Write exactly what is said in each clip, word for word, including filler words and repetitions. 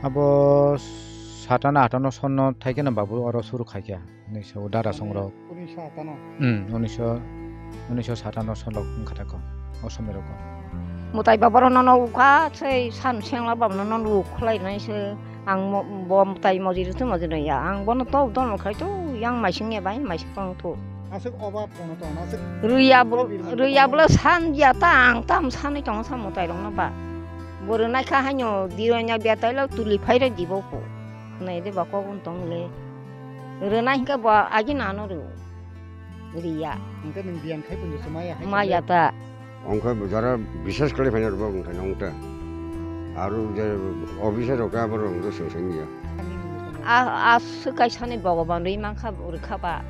Abo satana atano sonno thaikhe no babu oro suru khaikha, hinwi sao dara songrok. Unisho atano? Hmm, unisho, unisho satano sonrok wngkha tako, o somoirok o. Mwtai baborok nono ukha, sei san sengla bam nono luk khlainai se. Ang mo-, bo mwtai mojiri tu mojiri ya, ang bono to dono khai to yang maising ya bai maising tong to. Aswk obab bono tong, aswk Rwya bw-, obab birma rwya tong. Bwla san ya ta, ang tam sanwi tongo sa mwtai rokno ba. Bo rwnai kha haino dironya betai lo tuli phai rw dibo ko. Khwnai de ba kok wng tong le. Rwnai hinkhe bo agini ano rw. Rwya. Hinkhe nwng biyang khai pun se maya hai Maya ta. Ongkha jara biswas khlai phaina rwbak wngkha nong ta. Aro je officer rok abo rok wngkha seng seng ya. A, a swkai sani Bhogoban rwi mankha rwkha ba.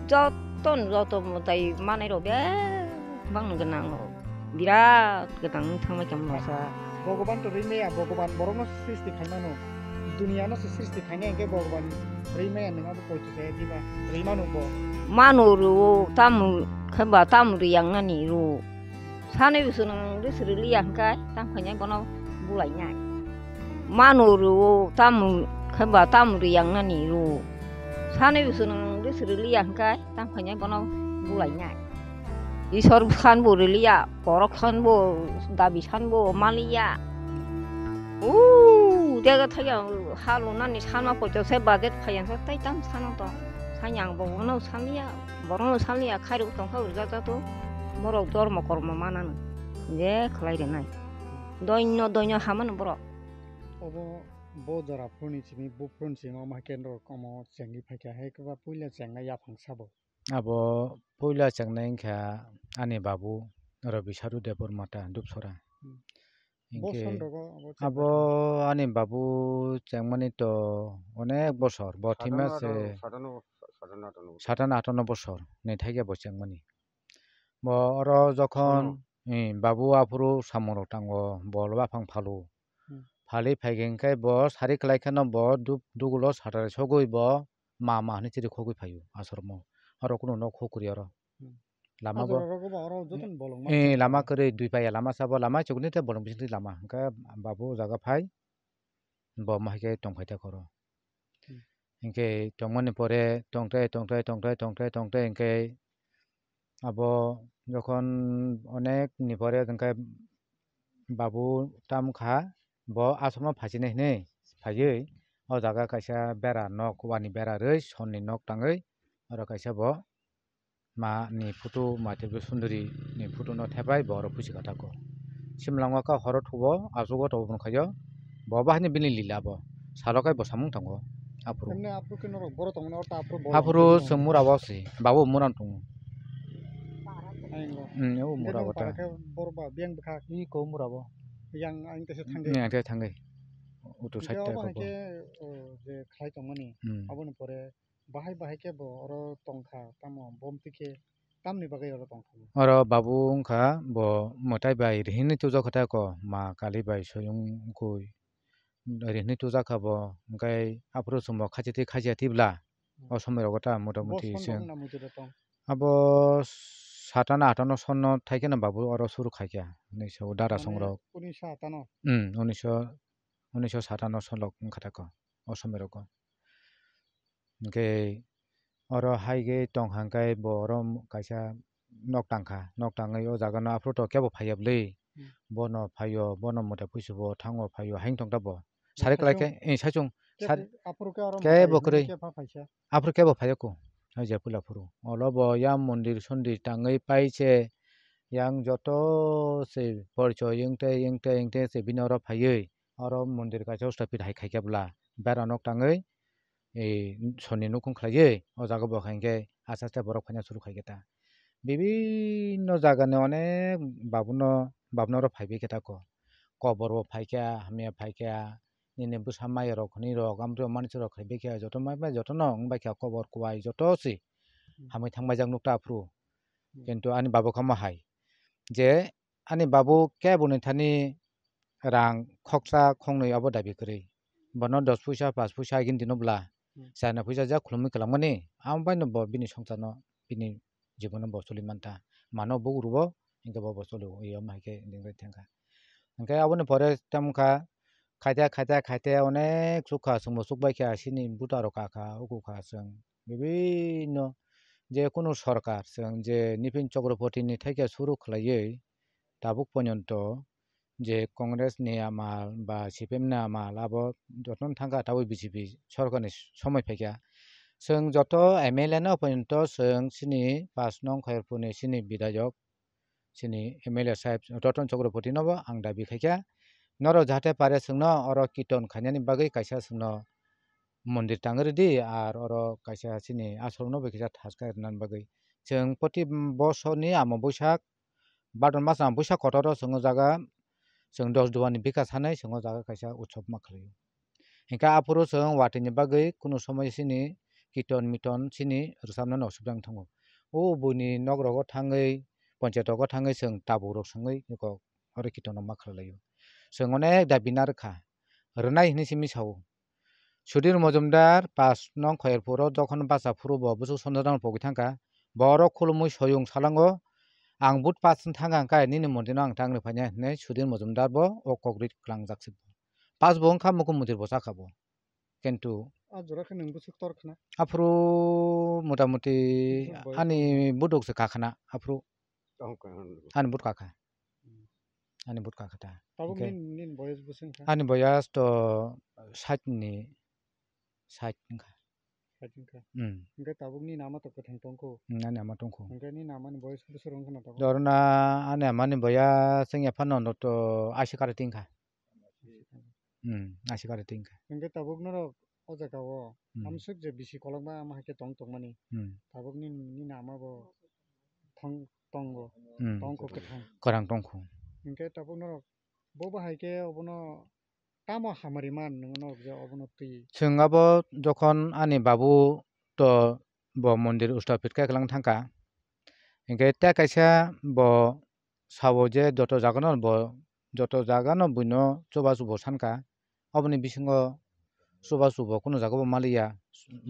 Joto no joto mwtai manai rok bebak no gwnang rok. Birat gwnang wng thangbai kha masa. Bhogoban to rwi maya, Bhogoban borok no srishti khai mano. Duniya no se srishti khainai hinkhe Bhogoban rwi maya nwng abo poito khe diba rwi mano bo. Mano rwo, tamo khe ba tamo rwi yang nani rwo. Sanwi bwswk nwng rwswk rwliya hwnkhe tamo khainai bono bulainai. Mano rwo tamo khe ba tamo rwyangnani rwo. Sanwi bwswk nwng rwswk rwliya hwnkhe tamo khainai bono bulainai. Isor san bo rwliya, borok san bo, dabi san bo maliya. Uuu, dega thaiya ha lunani sanma poito se budget phaiya se tei tamo sano to. Sanya ang bo bono sanliya. Borokno salni ya khairok tongkha rwjak jato, borok dormo kormo manano je khlai rwnai. Doino doino hamano borok. Obo bo jora phuruni simi, buphuruni simi omo hai kendro omo chengwi phaikha, hai kwba puila chengnai yaphang sabo. Abo puila chengnai wngkha ani babu Rabi Sadhu Debbarma ta Dupsora. Hmm. Hinkhe Boson rogo abo chengma abo thangma. Ani babu chengmani to onek bosor, bo thima Sadhana se ato-, sadhana, sadhana ato-, satana atano bosor ni thaikhe bo chengmani. Bo oro jokhon, Ano? Eh, babu aphuru samung rok tango, bol baphang phalu. Hmm. Phalwi phaikhe hinkhe bo sari kwlai kheno bo duk-, dugulo satare sogwi bo ma ma hinwi chiri khogwi phaio asoromo. Oro kunu nok hukuri oro. Hmm. Lama bo, Ajora rogo ba oro jotono bolong ma eh, chwng lama tong. Kwrwi dui paya lama sabo lama chukni tei bolong bisingtwi lama. Hwnkhe babu o jaga phai bo ma hai khe tong phai ta khoro. Hmm. Hinkhe tongmani pore tongtai, tongtai, tongtai, tongtai, tongtai hinkhe abo jokhon onek ni pore hinkhe babu tam kha, bo aswkno phaisinai hinwi phaiwi o jaga kaisa bera nok, wani bera rwi sonni nok tangwi oro kaisa bo ma ni photo, ma tebwi sunduri ni photo no thepai bo oro pusi kha tako. Simlangma ka horo thubo, achugo to bwkhayo, bo bahai ni bini lila bo. Salo kai bo samung tongo. Aphuru. Emne aphuru khe norok boro tongmani orta aphuru boro Aphuru tongmani. Chwng mura bo si, babu mura tongo. Ayang go. Hmm, o mura Bebak bo ta. Para khe boro ba biyang bwkha. I ko mura bo. Yang ang tesa thangwi. Ni ang tesa thangwi. Utu Hingke side ta obo ko bo. Hingke, o, je khlai tongmani, Hmm. Aboni pore bahai bahai khe bo oro tongkha, tamo bomtwi khe tamni bagwi oro tongkha bo? Oro babu wngkha bo mwtai bai rihini tujak kha tako, ma kali bai soyung wngkui rihini tujak kha bo, hwnkhe aphuru chwngbo khachi twi khachiya tibla Hmm. o somoi rogo ta mota Bo muti son chwng. Rok na muitu da tong? Abo satana atano sonno thaikhe no babu oro suru khaikha hinwi sao dara Mane songrok. Unisho atano? Hmm, unisho, unisho satano sonrok wngkha tako o somoi rogo. Hinkhe oro hai khe tong hang khe bo oro kaisa nok tang kha, nok tangwi o jaga no aphuru to kebo phaiya bwlwi. Hmm. Bono phaio, bono mwtai puisu bo thango phaio, haino tong ta bo. Sari Saichung. Kwlai khe, eh, saichung, Kebo sari, aphuru khe oro kebo mwtai kwrwi. Hwnwi khe pha phaisa. Aphuru kebo phaiya ko, hai je puila phuru. Olo bo ya mondir sondir tangwi pai se, yang joto se porichoi wngtei, wngtei, wngtei se bini oro phaiwi, oro mondir kaisa usta pit hai khai khe bwla. Bera nok tangwi, eh, sonni nukhung khlaiwi, o jaga bo khai khe aste aste borok phaina suru khai khe ta. Bibinno jaga ni onek babuno, babuno oro phaibai khe ta ko. Kobor bo phaikha, hamya phaikha, nini bwsa maya rok, hwnwi rok, amtwi rok, manwi rok khai bai kha, joto ma bai joto no wng bai kha, kobor kwbai joto se Hmm. hamwi thang bai jak nuk ta aphuru. Hmm. Kintu ani babu kha ma hai je ani babu kebo ni thani rang khoksa khongnwi abo dabi kwrwi. Bono dos puisa, paanch puisa agini dino bwla Hmm. chana puisa jak khulumwi kwlangmani, amo bai no bo bini songchar no, bini jibono bo choli man ta. Mano bo uro bo, hinkhe bo bo choli o, iyo ma hai khe nini thang kha. Hinkhe aboni pore tamo kha, khaite, khaite, khaite onek chukha, chwngbo chukbaikha, chini buta rok kakha, ukukha chwng. Bibinno je kunu sorkar, chwng je Nipin Chakraborty ni thaikhe suru khlaiwi tabuk ponjonto je Congress ni amal ba C P M ni amal abo jotono thangkha, tabuk B J P sorkar ni somoi phaikha. Chwng joto M L A no ponjonto chwng chini pas nong Khairpur ni chini bidhayok, chini M L A saheb Ratan Chakraborty no bo ang dabi khaikha. Norok jahate pare chwngno oro kiton khainani bagwi kaisa chwngno mondir tangwi rwdi, ar oro kaisa chini aswk no bai kisa thas khe rwnani bagwi. Chwng proti bosor ni amo buisak, Bhador mas amo buisak kotor o chwng o jaga chwng dos duar ni bikha sanai chwng o jaga kaisa utsob ma khlaio. Hinkhe aphuru chwng watwi ni bagwi kunu somoi chini kiton miton chini rwchapnani osubida wng thango. O buini nok rogo thangwi, ponchayat rogo thangwi chwng tabuk rok swngwi eko oro kiton rok ma khlai laio. Chwng onek dabi na rwkha, rwnai hinwi simi sao. Sudhir Mojumdar pas nong Khairpur o jokhon bacha phuru bo bwswk Sonjana no pogwi thangkha, borok khulumwi soyung salango, "Ang but pas thangkha, hwnkhe nini mondir no ang tang rwphainai," hinwi Sudhir Mojumdar bo o kok ri klangjak se. Pas bo wngkha, mukhumantri bo chakha bo. Kintu a jora khe nwng bwswk tor khna? Aphuru motamuti bwswk boyos ani budok se kakhna aphuru. Tong kha. Ani but kakha. Hmm. Ani but kakha ta. Tabuk. Hingke nin, nin boyos bwswk kha? Ani boyos to sait ni, sait wngkha. Sait wngkha. Hmm. Hingke tabuk nini ama to kwthang tongkho? Hmm, ani ama tongkho. Hingke nini ama ni boyos bwswk wngkha na tabuk? Dorna ani ama ni boyos wngya phano no to ashi kari tingkha. Hmm, ashi kari tingkha. Hingke tabuk norok o jaga o, hmm, amswk je bisi kolokma ama hai khe tong tongmani. Hmm. Tabuk nini, nini ama bo thang tongo, hmm, tongkho kwthang. Kwrang tongkho. Hingke tabuk norok bo bahai khe obono tamo hamari man nwng norok je obono twi? Chwng abo jokhon ani babu to bo mondir usta phit khe kwlang thangkha. Hingke tei kaisa bo sabo je joto jagano bo, joto jagano buino chubachu bo sankha. Oboni bisingo chubachu bo kunu jaga bo maliya.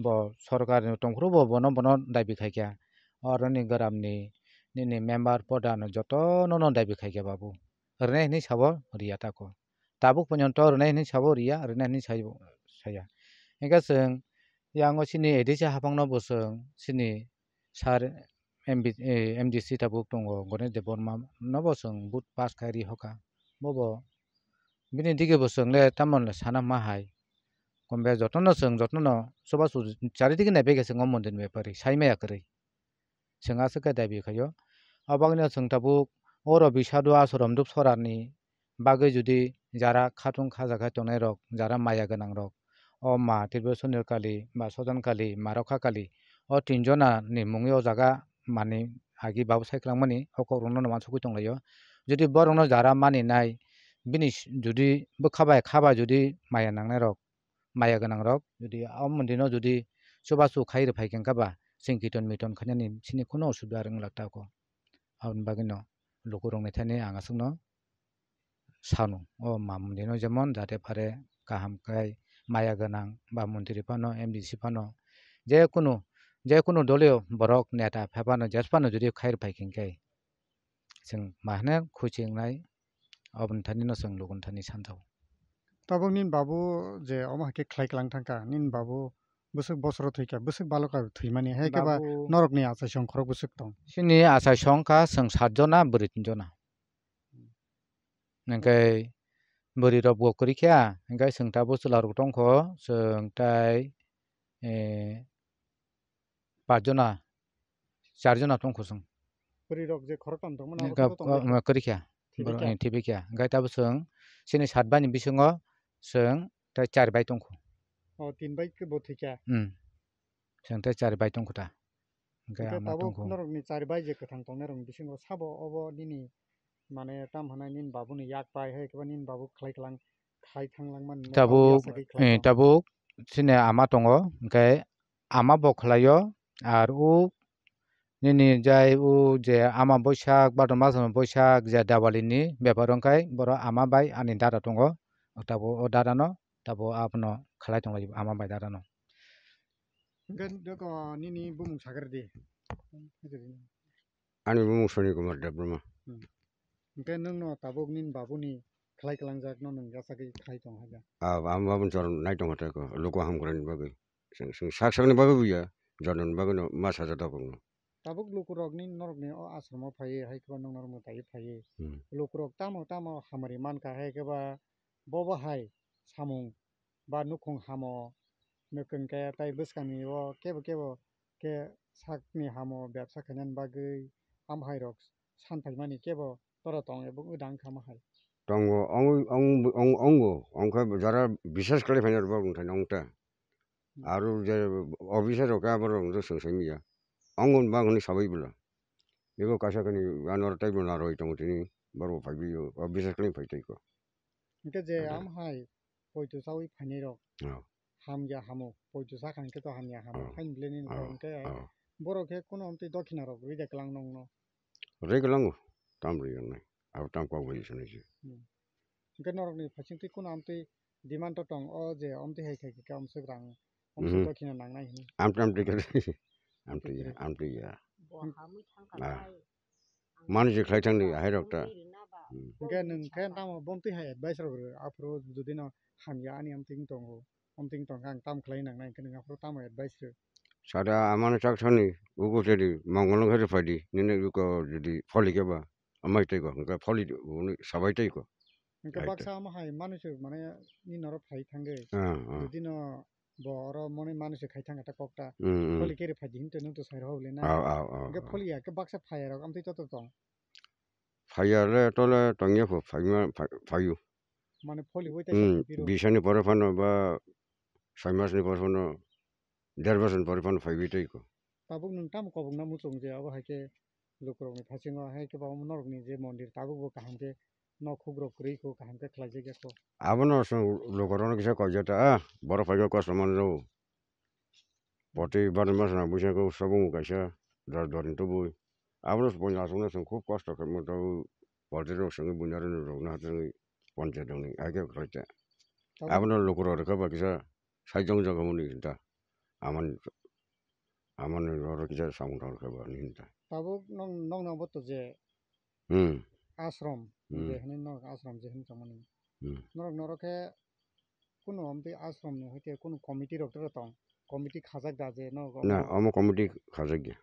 Bo sorkar ni tongphuru bo bono, bono dabi khaikha. Oroni gramni nini member pradhan jotono no dabi khaikha babu. Rwnai hinwi sabo riya tako. Tabuk ponjonto rwnai hinwi sabo riya, rwnai hinwi saibo saya. Hingke chwng yango chini A D C haphangno bo chwng chini sir M B, eh, M D C tabuk tongo, Ganesh Debbarma no bo chwng vote pass khai ri hoka. Bobo bini dige bo chwng le tamo le sana ma hai. Kombe jotono chwng jotono chubachu chari dige nai bege chwng o mondir ni bepari sai maya kwrwi. Chwng aswk khe dabi khaio. Abagwino chwng tabuk oro bisadu asorom dub sorani bagwi judi jara khatung khajakhe tongnairok, jara maya gwnangrok, o ma Tripureshwar Kali, ma Sojan Kali, ma Rokha Kali, o tinjona ni mungwi o jaga mani agi babu sai kwlangmani, o kokrokno no uansugwi tonglaio. Judi borokno jara maninai, bini s-, judi bwkha bai kha bai judi maya nangnairok, maya gwnangrok judi o mondino judi chubachu khai rwphai khe wngkha ba, chwng kiton miton khainani chini kheno osubida rwng lak tako. Aboni bagwino lukurokni thani ang aswkno sano, o ma mondino jemon jate phare kaham khai maya gwnang ba montri phano, M D C phano, je kunu, je kunu doliyo borok neta phano, jes phano judi khai rwphai khe wngkhe chwng ma hwnwi khuchi wngnai, aboni thanino chwng lukuni thani sanjao. Tabuk nini babu je omo hai khe khlai kwlang thangkha, nini babu bwswk bosoro thwikha, bwswk baloka thwimani, hai khe ba babu norokni achaisong khorok bwswk tong? Chini achaisong kha chwng sat jona, bwrwi tin jona. Hwnkhe bwrwi rok bo kwrwi kha, hwnkhe chwng tabuk chwla rok tongkho, chwng tai, eh, pach jona, char jona tongkho chwng. Bwrwi rok je khoroktham tongmani, abo kwrwi kha. Thibikha. Borok, eh, thibikha. Hwnkhe tabuk chwng chini sat bai ni bisingo chwng tei char bai tongkho. O, tin bai khe bo thwikha. Hmm. Chwng tei char bai tongkho ta. Hwnkhe ama tabuk tongkho. Norokni char bai je kwthang tongnairokni bisingo sabo obo nini, mane, tam hwnai nini babuni yak pai hai khe ba nini babu khlai kwlang, khai thang langmani, nini babu tabuk, ya sagwi khlai, eh, tong? Tabuk chini ama tongo, hwnkhe ama bo khlaio, ar o nini jai o je ama boisak, bhador masni boisak je Diwali ni bepar wngkhai, borok ama bai ani dada tongo, tabuk o dada no, tabuk abono khlai tonglaio ama bai dada no. Hwnkhe doko nini bumung sagar di. Ani bumung Soni Kumar Debbarma. Hmm. Hwnkhe nwngno tabuk nini babuni khlai kwlangjak no nwng yachagwi khai tong hai da? Ah, amo abo chwng nai tong kha tei ko, luku hamkrai ni bagwi. Chwng, chwng sak sak ni bagwi buya, jorno ni bagwi no ma sajak tabuk no. Tabuk lukurokni norokni o ashromo phaiwi hai khe ba nwng norok mwtaiwi phaiwi. Hmm. Lukurok tamo tamo hamari mankha hai khe ba bo bo hai samung ba nukhung hamo nwkung kaya tei bwskangni o kebo kebo khe sakni hamo bebsa khainani bagwi amhairok san phaimani kebo tora tong ebo wngwi dang kha ma hai. Tongo, ong, ong, ong, ongo, ong khe jara bisas khlai phainai rwbak wng thani ong ta. Hmm. Aro je officer rok khe aborok wng swng sai manya. Ong wng bang hwnwi sabai bwla. Ego kaisa kani anor tei bo narwgwi tongo tini borok bo phaiwi o, o bisas khlai phai tei ko. Hwnkhe je Ada. Am hai poito chawi phainai rok. Oh. Hamya hamo, poito sakha hwnkhe to hamya hamo. Oh. Haini belai nini Oh. Hwnkhe Oh. Borok khe kuno amtwi dokhina rok rwi de kwlang nongno. Rwi kwlango, tam rwi wngnai. Abo tam kok bai se nai se. Hmm. Hwnkhe norokni phaisingtwi kuno amtwi demand to tong o je amtwi hai khai khe amswk rang, amswk Mhm. Dokhina nangnai hwnwi. Amtwi, amtwi khe, amtwi ya, amtwi ya. Bo hamwi thangkha Ah. Bai. Mani je khlai thangni, ahai rok ta. Hmm. Hwnkhe nwng khe tamo bomtwi hai advice rok rw, aphuru jodi no hamya ani amtwing tongo, amtwing tongkha ang tam khlai nangnai, hwnkhe nwng aphuru tamo advice rw? Sada amano chak thani, ugo tedi, mongol no khe phai di, nini uko jodi pholi khe ba, amai tei ko, hwnkhe pholi di, uni sabai tei ko. Hwnkhe Ai baksa tei. Amo hai manu se mane ni norok phai thangwi. Ah, ah. Jodi no Bo oro moni manu se khai thang kha ta kok ta. Mm, mm. Pholi khe rw phai di hwn tei nwng to sai rw hole na. Aw, aw, aw, Hwnkhe aw. Pholi ya khe baksa phai ya rok amtwi to to tong. Phai ya le to le tong ya kho phai ma, phai, phai o. Mane pholi bai ta Mm, sa biro. Bisani pore phano ba sai mas ni pore phano der bosor ni pore phano phai bai tei ko. Tabuk nwng tamo kobokna muchung je abo hai khe lukurokni phasingo hai khe ba omo norokni je mondir tabukbo kaham khe nok hukrok kwrwi kho kaham khe khlaijakya kho. Abono chwng lukurokno kisa koijata, ah, borok phaikhe kosto manjao. Poti barwi masana bwskango sobung kaisa dor dorni tubui. Abono chwng aswkno chwng khub kosto khe mwtwi poti rok chwngwi buini aroni rokno hachwngwi ponchayat rokni hai khe khlaikha. Tabuk Abono lukurok rwkha ba kisa sai jong jong hwnwi hinta. Amani, amani oro kisa samung tang khe ba hinta. Tabuk nong, nong nang bo to je Hmm. Ashram, Hmm. Je hwnwi norok ashram je hwnwi tongmani. Hmm. Norok, norok khe kunu omtwi ashram ni hoite kunu committee rok tei tong, committee khajak da je norok Na, omo omo committee khajak ya.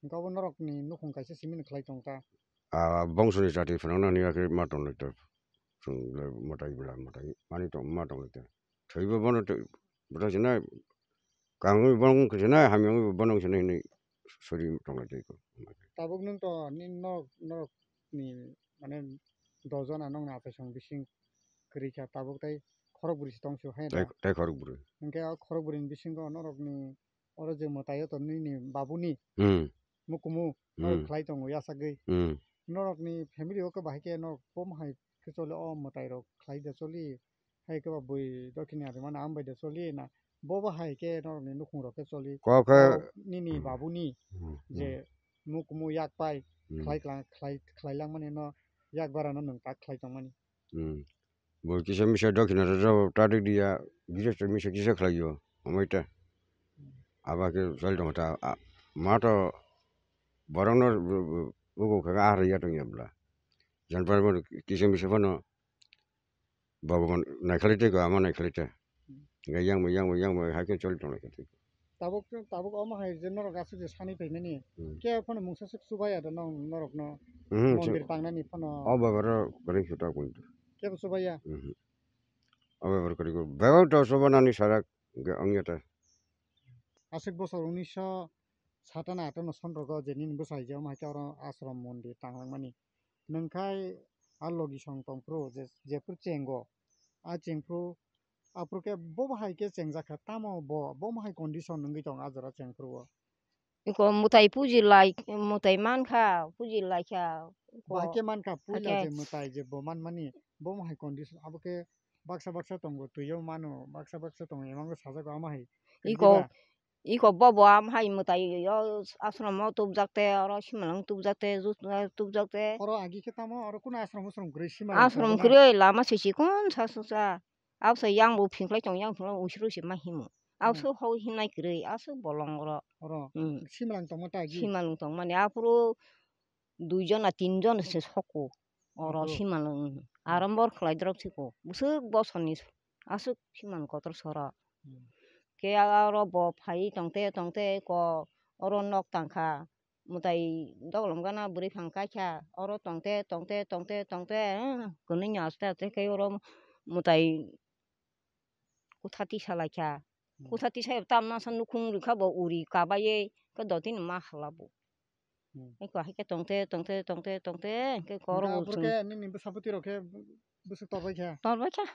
Hwnkhe obo norok ni nukhung kaisa simi ni khlai tong ta. A bongso ni jati phano nani yakhe ma tong lai ta. Chwng le mwtai bwla mwtai mani tong ma tong lai ta. Thwibo bono twi, bwthaisina, kangwi bono wngkha sina, hamya wngwi bono wngkha sina hinwi sori tonglai tei ko. Tabuk nwng to nini norok, norok ni mane doh jona nokni achaisong bising kwrwi kha, tabuk tei khorok bwrwi se tong sio hai da? Tei, tei khorok bwrwi. Hwnkhe o khorok bwrwi ni bisingo norok ni oro je mwtai o to nini babuni Hmm. mukumu norok Hmm. khlai tongo yasagwi. Hmm. Norok ni family o khe bahai khe norok bom hai khe choli o mwtai rok khlai da choli, hai khe ba bui dokhini ari mani ambai da choli na bo bo hai khe norok ni nukhung rok khe choli. Kok khe O nini Hmm. babuni Hmm. je Hmm. mukumu yak pai Hmm. khlai klang-, khlai, khlai langmani no yak bara no nwng tak khlai tongmani. Hmm. Bo kisa misa dokhina rwjak ta dik diya, kisa misa kisa khlaio, amai ta. Aba khe choli tongo ta, a, ma to borokno, bu, bu, bugo khe ah rwya tongya bwla. Jan bar bar kisa misa phano Bhagwan naikhalai tei ko, ama naikhalai tei. Hwnkhe yang bo, yang bo, yang bo hai khe choli tonglai kha tei. Tabuk, tabuk omo hai je norok aswk je sani phaimani. Hmm. Khe phano mungsa swk chubai ya da nong norokno. Hmm, mondir tangnani phano. O bebaro kwrwi khe tabuk. Kebo chubai ya? Hmm. O bebaro kwrwi khe. Bebak to chubanani sarak ge ongya ta. Aswk bosor unisho satana atano sonrogo je nini bwsai je omo hai khe oro ashram mondir tanglangmani. Nwng khai a logi song tongphuru je, jephuru chengo. A chengphuru, aphuru khe bo bahai khe chengjak kha, tamo bo, bo bahai condition wngwi tong a jora chengphuru o. Iko mwtai puji lai, mwtai mankha, puji laikha. Iko Bahai khe mankha, puila hakhe je mwtai je bo manmani, bo bahai condition, abo khe baksa baksa tongo, twiyo mano, baksa baksa tongo, emango sajago ama hai. Iko, Diba? Iko bobo am hai mwtai o ashram o tubjak te, oro simalwng tubjak te, jut tubjak te. Oro agi khe tamo, oro kuno ashram, ashram kwrwi simalwng Ashram tubuna? Kwrwi lama sisi kun sa sa sa. Abso yang bo phingkhlai tong, yang phingkhlai usru se ma himo. Hmm. Abso hau himnai kwrwi, aso bolong oro. Oro, Hmm. Simalwng tongma ta agi? Simalwng tongmani, aphuru dui jona, tin jona se soko. Oro Abo simalwng. Hmm. Arambor khlai drop siko. Bwswk bosoni aswk siman kotor sora. Hmm. Khe aro bo phai tongte tongte ko oro nok tangkha. Mwtai doglom gana bwrwi phang kaikha. Oro tongte tongte tongte tongte, eh, kwnwi no aste aste khe oro mwtai kutha tisa laikha. Hmm. Kutha tisa tamna sa nukhung rikha bo uri kabaiye khe dotino ma hala bo. Hmm. Eko hai khe tongte tongte tongte tongte khe koro. Hingke bo aphuru chwng khe nini bwsa bwtwi rok khe bwswk torbai kha? Torbai kha.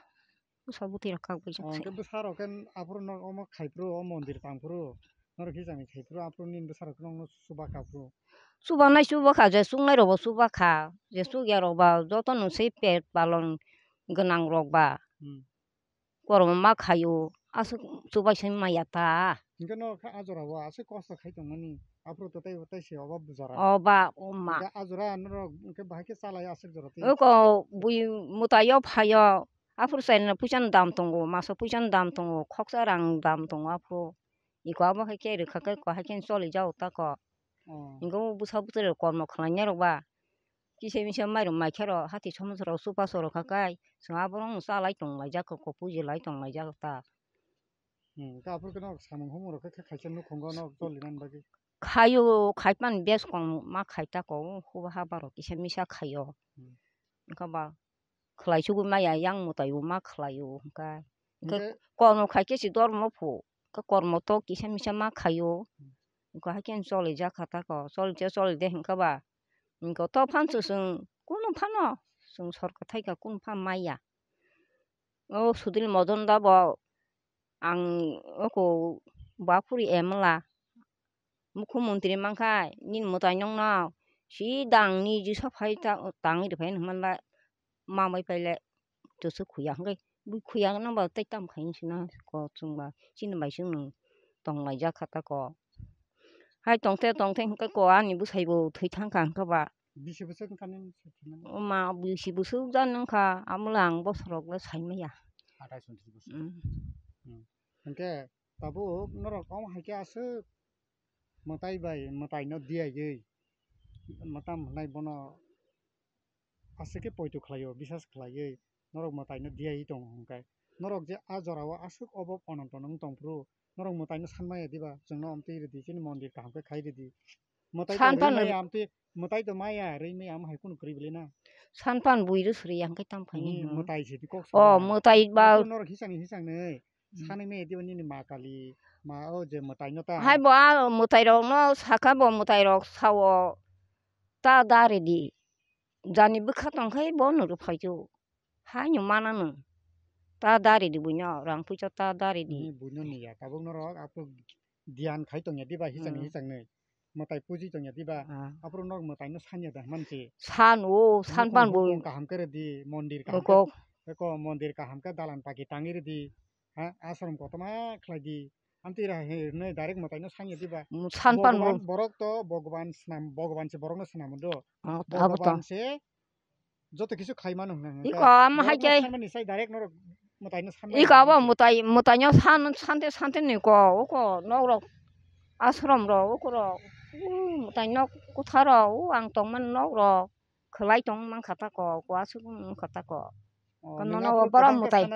Bwsa bwtwi rok kak bai jak. Oh, khe. Hingke bwsa rok khe aphuru no omo khai phuru o mondir tang phuru norok khe jani khai phuru aphuru nini bwsa rok khe nokno chuba kha phuru. Chuba nai chuba kha je chuknai rok bo chuba kha je chukya rok ba joto no se pet palon gwnang rok ba. Hmm. Kormo ma khaio, aswk chubaisa maya ta. Hingke no kha a jora o aswk kosto khai tongmani, aphuru to tei, tei se obo jora. O ba, o ma. Hingke a jora norok hingke bahai khe chalai aswk jora tei. Oko bui mwtaio phaio, aphuru chaina puisa ni dam tongo, maso puisa ni dam tongo, khoksa rang dam tongo aphuru. Iko abo hai khe rwkha khe ko hai khe choli jao ta ko. Oh. Hingke o bwsa bwtwi rok kormo khlainai rok ba. Kisa misa mairum maikhe rok hati somoso rok chubaso rok kha kai chwng aborok no chalai tonglaijak kho, puji lai tonglaijak ta. Hmm, hwnkhe aphuru khe nok samung humung rok khe khaisa nukhungo nok choli nani bagwi. Khaio, khaipani bes kong ma khai ta ko, huba haba rok kisa misa khaio. Hmm. Wngkha ba khlai sugwi maya yang mwtai bo ma khlaio hwnkha. Hwnkhe hwnkhe kormo khai khe si dormo phu, hwnkhe kormo to kisa misa ma khaio. Hmm. Hwnkha hai khe choli jak kha ta ko, choli de choli de hwnkha ba. Hwnkhe to phan chwng kunu phano chwng sorkar thaika kunu phan maya. O sudil modon da bo ang oko bapuri emla mukho montri mankha nini mwtai nokno si dang ni jisa phai ta tangwi rwphai hwnmala mamai paile toso khuya hwnkhe bui khuya nang ba tei tam khai sina ko chwngba chini bai chwng nung tong laijak kha ta ko. Hai tongthe tongthe hwnkhe ko ani bwsai bo thwi thang kha hwnkhe ba. Bisi bwswk wngkha nini sotwi mani? O ma bisi bwswk jani wngkha, amole ang bosorok le sai maya. Athais unthris bwswk. Mm. Mm. Hwnkhe tabuk norok omo hai khe aswk mwtai bai mwtai no diyaiwi mwtam hwnai bono aswk khe poito khlaio, bisas khlaiwi norok mwtaino diyaiwi tongo hwnkhe, norok je a jorao aswk obo ononton wng tongphuru, norok mwtaino sanmaya diba? Chwngno amtwi rwdi, chini mondir kaham khe khai rwdi. Mwtai to Sanphan rwi maya, amtwi mwtai to maya rwi maya, amo hai kheno kwrwi bwlai na. Sanphan bui rw sri yang khe tam khai ni. Mwtai se di kok sa. O mwtai ba. Norok hisang hisang nai. Hmm. Sanwi maya diba nini ma kali, ma o je mwtaino ta. Hai bo a mwtai rokno sakha, bo mwtai rok sao ta da rwdi. Jani bwkha tongkhai bo nuru phaichu. Haino mananw. Ta da rwdi buino, rang puisa ta da rwdi. Nini buino niya, tabuk norok aphuru diyan khai tongya diba hisang Hmm. hisang nai. Mwtai puji tongya diba? Ah. Aphuru norok mwtaino sanya da mansi. San o, san pan bo. Kaham khe rwdi, mondir kaham khe. Eko. Eko mondir kaham khe dalan paki tangwi rwdi. Ha, ashram kotorma khlai di. Amtwi ra he, hwnwi direct mwtaino sanya diba? Mm, san pan bo. Bhagwan, borok to Bhagwan swnam, Bhagwan se borokno swnam do. Oh, abo to. Bhagwan se joto kisu khai mano hwnwi hwnwi. Iko am hai borokno khe. Sanmani sai direct norok mwtaino sanmani. Iko abo mwtai, mwtaino san, sante, sante ni ko, uko nok rok, ashram rok, uko rok, u, mwtai nok kotha rok, u ang tongmani nok rok. Khwlai tong mankha ta ko, kuasuk wngkha ta ko. Oh, nono borok mwtai,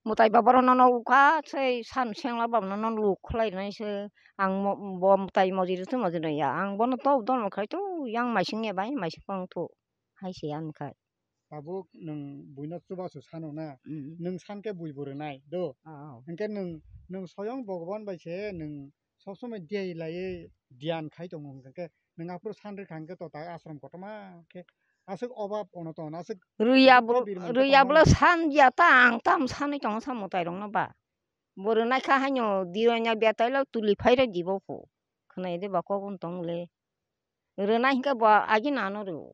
mwtai ba borok nono ukha sei san sengla ba nono luk khwlai rwnai se. Ang mo-, bo mwtai mojiri twi mojiri ya. Ang bono to dono khai to yang maising ya bai maising pang thu hai se ani khai. Tabuk nwng buino chubachu sano na. Mm. Nwng san khe bui bo rwnai do. Ah, oh. Hwnkhe nwng, nwng soyong Bhagwan bai se nwng sob somoi diyai laiwi diyan khai tongo hwnkhe nwng aphuru san rwkha hwnkhe to ta ashram kotorma khe aswk obab onoton aswk rwya bwrwi bo-, birman rwya kwbangma bwla san ya ta ang tam sanwi tongo sa mwtai rokno ba. Bo rwnai kha haino dironya betai lo tuli phai rw di bo phu. Khwnai de ba kok wng tong le. Rwnai hwnkhe bo agi nano rw.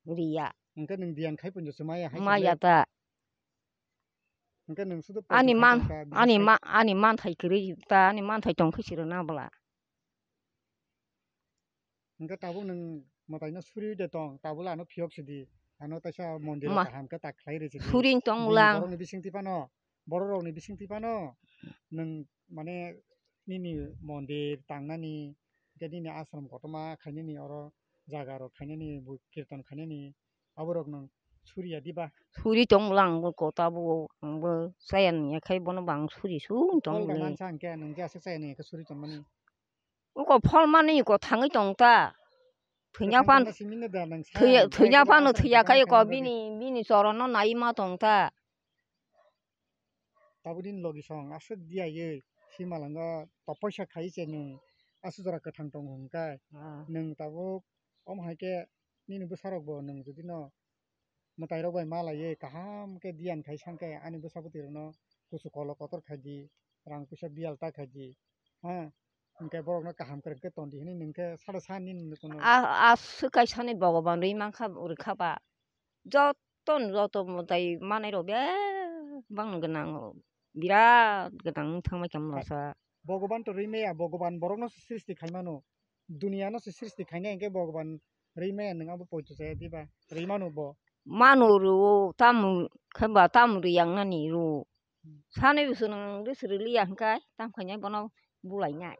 Rwya. Hwnkhe nwng diyan khai punjo se maya hai. Maya ta. Hwnkhe nwng sudu ani man, ani ma-, ani manthai kwrwi ta, ani manthai tong khe chwrwna bwla. Hwnkhe tabuk nwng mwtaino suri de tong, tabuk le ano phiyok sidi, ano taisa mondir kaham khe tak khlai rw sidi. Suri tong lang. Borokni bisingtwi phano, borok rokni bisingtwi phano nwng mane nini mondir tangnani, hwnkhe nini ashram kotorma khainani oro jaga rok khainani, kirtan khainani, aborok nwng suriya diba? Suri tong lang bo kota bo ang bo saya ni khai bono bang suri su tong Phol le. Ganan sa hwnkhe nung je aswk saya ni khe suri tong mani. Uko phol mani ko thangwi tong ta. Thwinya pan thwinya pano thwiya khai ko bini bini chorono nai ma tong ta. Tabuk din logi song aswk diya ye simalango topoisa khai se nung aswk jora kwthang tongo hwnkhe. Ah. Nung tabuk omo hai khe nini bwsarok bo nung jodi no mwtai rok bai ma lai ye kaham khe diyan khai sang khe ani bwsa bwtwi rok no kusu kolo kotor khai di, rang puisa biyal ta khai di, ha, hwnkhe borok no kaham kwrwng khe ton di hwnwi nung khe sado sa nini nung kono. A, aswk kaisa ni Bhogoban rwi mankha rwkha ba. Joto no joto mwtai manai rok bebak no gwnang, birat gwnang wng thangbai kha masa. Bhogoban to rwi maya, Bhogoban borok no se srishti khai mano, duniya no se srishti khainai hwnkhe Bhogoban rwi maya nwng abo poito chaya diba? Rwi mano bo. Mano rwo, tamo khe ba tamo rwi yang nani rwo. Hmm. Sanai bwswk nwng rwswk rwliya hwnkhe tamo khainai bono bulainai.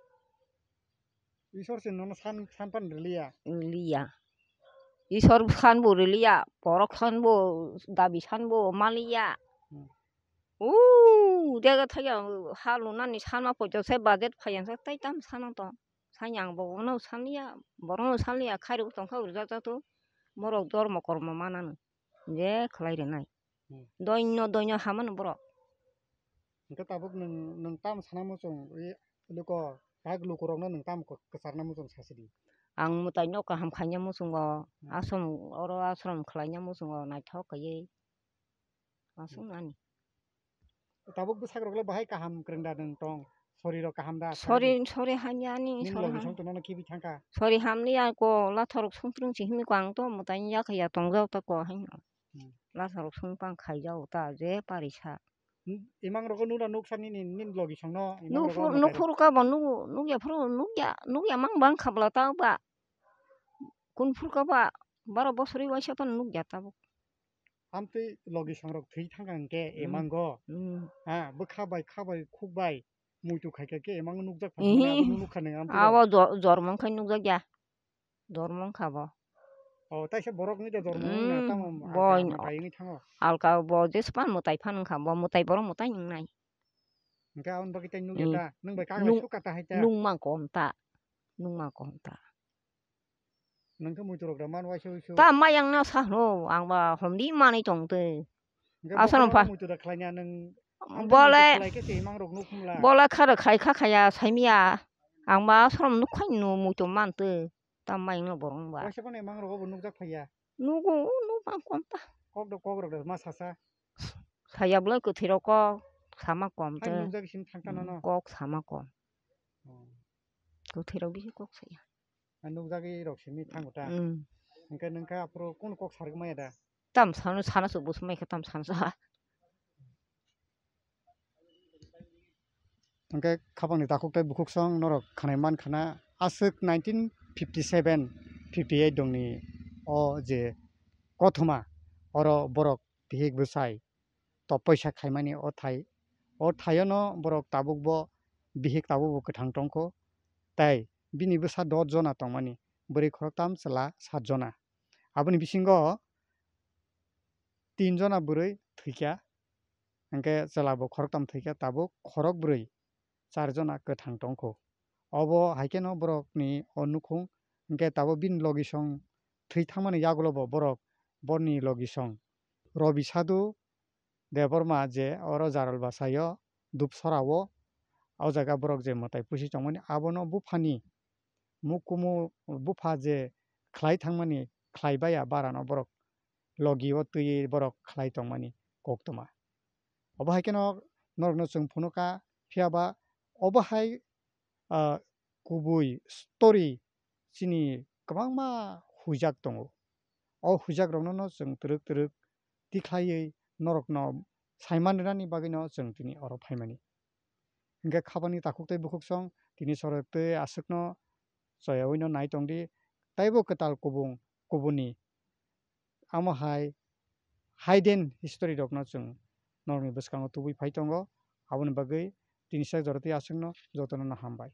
Isor se nono san, san pan rwliya. Rwliya. Isor san bo rwliya, borok san bo, dabi san bo maliya. Hmm. Uuu, dega thaya ha lunani sanma poito se budget phaiya se tei tam sana to. Sanya ang bo uno sanliya, borok no sanliya, khairok tongkha rwjak jato. Borok dormo kormo manano. Je khlai rwnai. Hmm. Doino, doino hamano borok. Hwnkhe tabuk nwng, nwng tamo sana muchung, i luko, kahak lukurokno nwng tamo kwcharna muchung sasidi? Ang mwtaino kaham khaina muchungo, hmm, ashram, oro ashram khlaina muchungo naithok khaiwi. Aswk nani. Tabuk bwsakrok le bahai kaham kwrwng da nwng tong? Sori rok kaham da? Sori, sori hamya ani, nini sori logi ham. Song to nono khibi thangkha. Sori hamliya ko, lathorok songtwrwng si himwi ko ang to mwtai ya kha ya tongjak ta ko haino. Hmm. Lathorok song pang khaijao ta je parisa. Hmm, imang rogo nuna nuksa nini, nini logi songno, imang rogo mwtai rok. Nukphuru ka bo nugo, nukya phuru nukya, nukya mang bang khabla ta ba. Kun phuru ka ba, baro bosori waisa phano nukya tabuk. Amtwi logi songrok thwi thangkha hwnkhe, hmm, emango. Hmm. Ha, bwkha bai, kha bai, khuk bai, muitu khaikha khe emango nukjak phano, ihi, abo nukha nang amtwi. Abo jo-, jormo wngkhai nukjakya. Jormo wngkha bo. O, taisa borok wngwi da jormo wngna, hmm, tamo bo alka mwtai wngwi thango. Alka bo jespan mwtai phan wngkha, bo mwtai borok mwtai wngnai. Hwnkhe aboni bagwi tei nukya ta? Hmm. Nwng bai kagra sukha ta hai ta? Nung-, nungma kom ta. Nungma kom ta. Nwng khe muitu rok da man waisa uisu. Ta mayang no sa hwno, ang ba homdi manwi tong twi. Hwnkhe aswk bokhorok pha. Muitu da khlai nya nwng, bole, khlai khe se imang rok nuk phung la. Bole khara khai kha khaya saimiya. Ang ba aswk nuk khai no muitu man twi. Ta mayang no borok ba. Waisa phano imang rok bo nukjak phaiya. Nugo, nuk bang kom ta. Kok do kok rok da ma sasa. Saya bwlai kwthwi rok kok sama kom twi. Hai nukjak sini thang ta nono. Kok sama kom. Oh. Kwthwi rok bisi kok saya. A nukjagwi rok simi thango ta. Hmm. Hwnkhe nwng khe aphuru kunu kok sarwk maya da? Tam sano, sana se bwswk mai khe tam sano sa. Hwnkhe khapangni takhuk tei bukhuksong norok khanai man khana, aswk nineteen fifty seven fifty eight dongni o je kothoma, oro borok bihik bwsai top poisa khaimani o thai, o thaiono borok tabukbo bihik tabukbo kwthang tongkho, tei bini bwsa dos jona tongmani, bwrwi khoroktham, chwla sat jona. Aboni bisingo tin jona bwrwi thwikha, hwnkhe chwlabo khoroktham thwikha, tabuk khorokbrwi char jona kwthang tongkho. Obo hai kheno borokni o nukhung, hwnkhe tabuk bini logisong thwi thangmani yagulobo borok boni logisong Robi Sadhu Debbarma je oro Jaral bwsaio Dupsora o, o jaga borok je mwtai pusi tongmani, abono buphani mukumu bupha je khlai thangmani khlai baya barano borok logi o twiwi borok khlai tongmani koktwma. Obo hai kheno norokno chwng phunukha, phiyaba obo hai, ah, kubui story chini kwbangma huijak tongo. O huijakrokno no chwng twrwk twrwk tikhlaiwi norokno saiman rwnani bagwino chwng tini oro phaimani. Hwnkhe khapangni takhuk tei bukhuksong tini soro tei aswkno choyawi no nai tongdi, teibo kwtal kubung kubuni amo hai hidden history rokno chwng norokni bwskango tubui phai tongo. Aboni bagwi tini sak jora tei aswkno jotono no hambai.